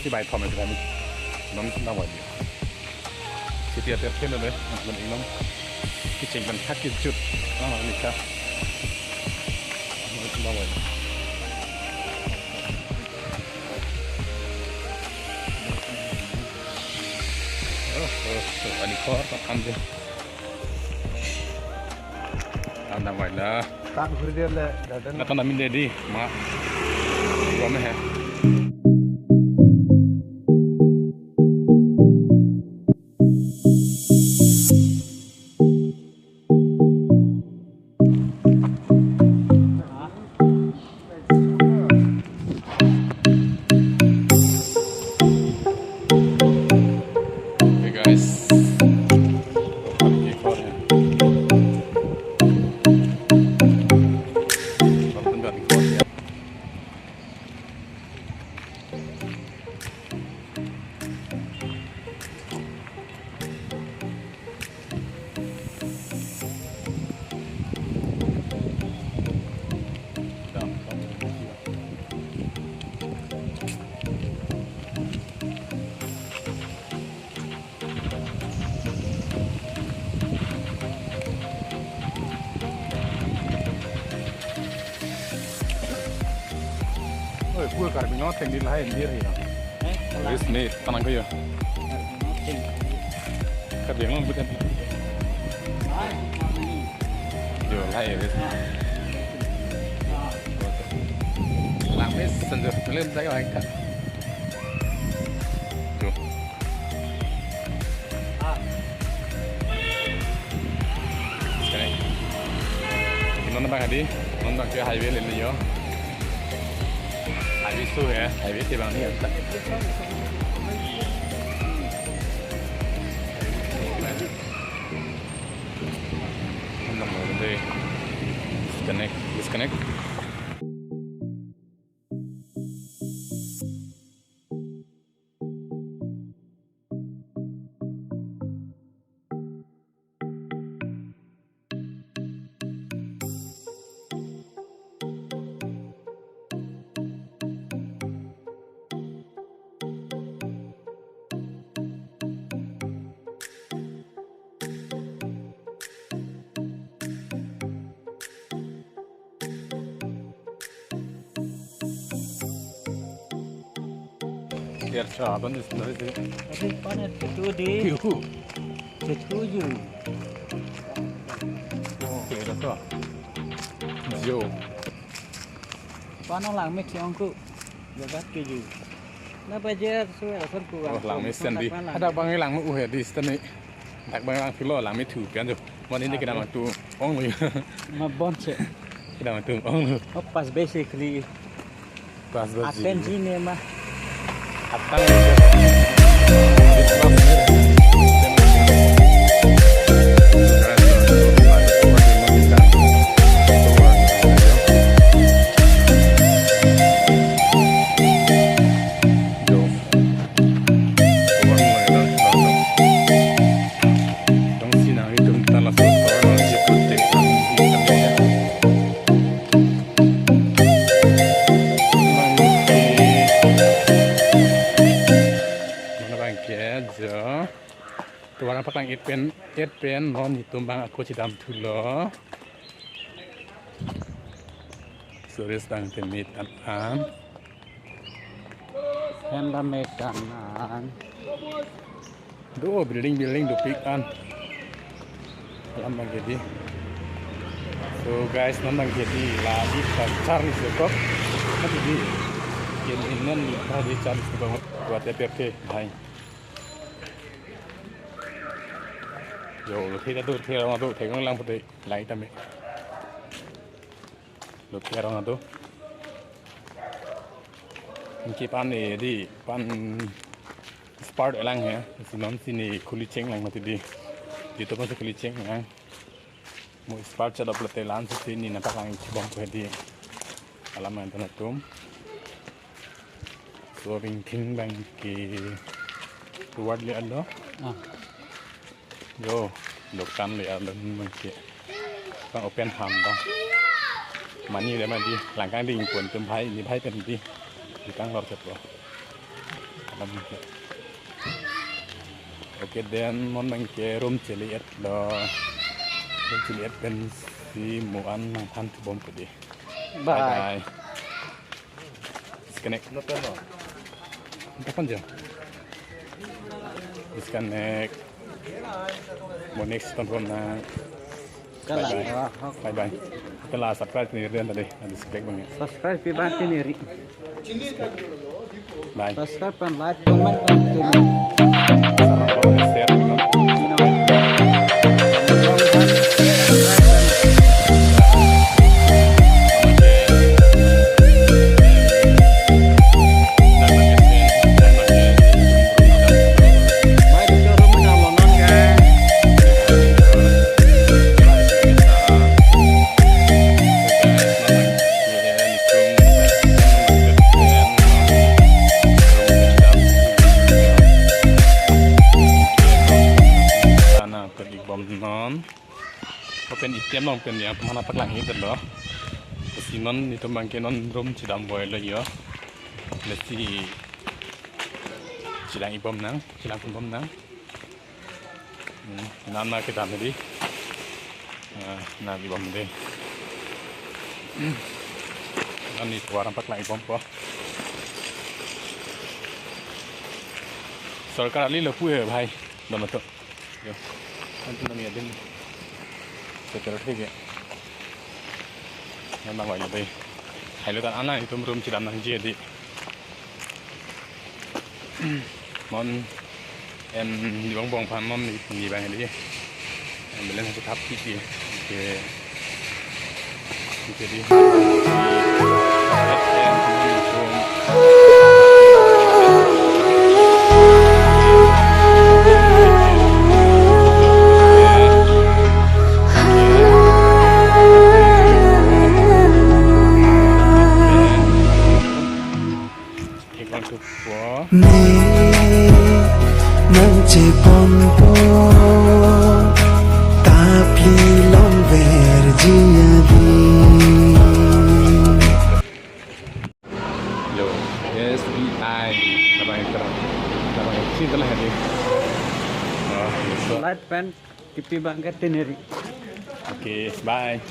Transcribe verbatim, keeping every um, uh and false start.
Bai thom kami non na wali. Siti ater pen le non inom. Kecheng pen thak kejut. Nang ni ka. Non na wali. Oh, oh, oh, ani khor ta kan de. Tanda mai la. Tan khuri dia le, garden. Na tanda min de di, ma. Gom he. Hey guys, welcome to Korea. Welcome to Korea. Oi, pur Karbi Anglong thengdi lahai indir hi. Eh, Ris ni tanang ko yo. Karbi Anglong bukan. Yo, lahai ris. Langme sanjur film tayo ai ka. Yo. Sekarang. Non abang adi, non abang ke highway le yo. Highway su ya, highway ke bang ni ya. Non abang de disconnect, disconnect. Biar saban di sebelah itu. Adi, panas betul di. Yuhu. Betul ju. Oh, oke, dah tuh. Yo. Panas langme si ongku. Jagat ke ju. Na bajar su asal ku. Oh, langme stand di. Ada bang langme uh ya di stand ni. Dak bang lang philo langme thu pian jo. Mon ini kena matu ong lo. Ma bon che. Kena matu ong lo. Oh, pas basically. Pas basically. Aten ji ne ma. Atang. Yo. Tong sinang itum ta laso tor nangji pute. Mana bang ke jo. Tovar nangpaklang-et pen, et pen non itum bang ako chedam thulo. Suris bang temit an an. Hem dam me kan an. Do building, building dopik an. Alam bang ke di. So guys, non bang ke di la di charli sekop. Nanti di. Kin inan di tadi charli sekop. Buat E P F K, hai. Yo, lo theta do, theta do, theta lang pute, lai tame. Lo theta do. Anke pan e di, pan spart elang he. Si non si ne khuli cheng lang mati di. Di to pan si khuli cheng lang. Mo spart chadap lote la-an si ne nangpaklang chibong ko di. Alam an tan atum. So ring thing bang ke tovar le alo. Ah. Yo, dukan le alo bang ke. Bang open ham bang. Mani le mani langkang ding pon tum bhai ni bhai pen di. Di kang lor chet lo. Okay, then non abangke room chili-et lo. Room chili-et pensi mo-an nangthan thubom pudi. Bye. Bye bye. Disconnect. Kapan jam? Disconnect. Mo next ton phone na. Bye bye. Bye bye. Kita la subscribe ni ri tadi. Ada subscribe bang ya. Subscribe pi bang ni ri. Bye. Subscribe and like, comment and share. Ana pen ik bom non. Open item long pen ya, mana paklang ik lo. Si non nelitum abangke non room chedam voi lo yo. Lasi chelang ik bom nang, chelang pon bom nang. Hmm, nana kedam tadi. Ah, nang ik bom dei. Hmm. Nani tuaran paklang ik bompo. Sorkar ali lo pu he bhai. Dam to. Yo. Antum nang ya din. Security ke. Nang bang ya dei. Hai lo tan ana nelitum room chedam nangji dei. Mon em, di bang bong phan mon ni, ni bang di. Em, belen hasi thap ki di. Oke. Oke di. Thek long thupo. Ne nangcheponpo tapli longverji avi. Lo, S B I. Labang itra. Labang itra lah hadi. Oh, so. Light pen kipi bangket teneri. Okay, bye.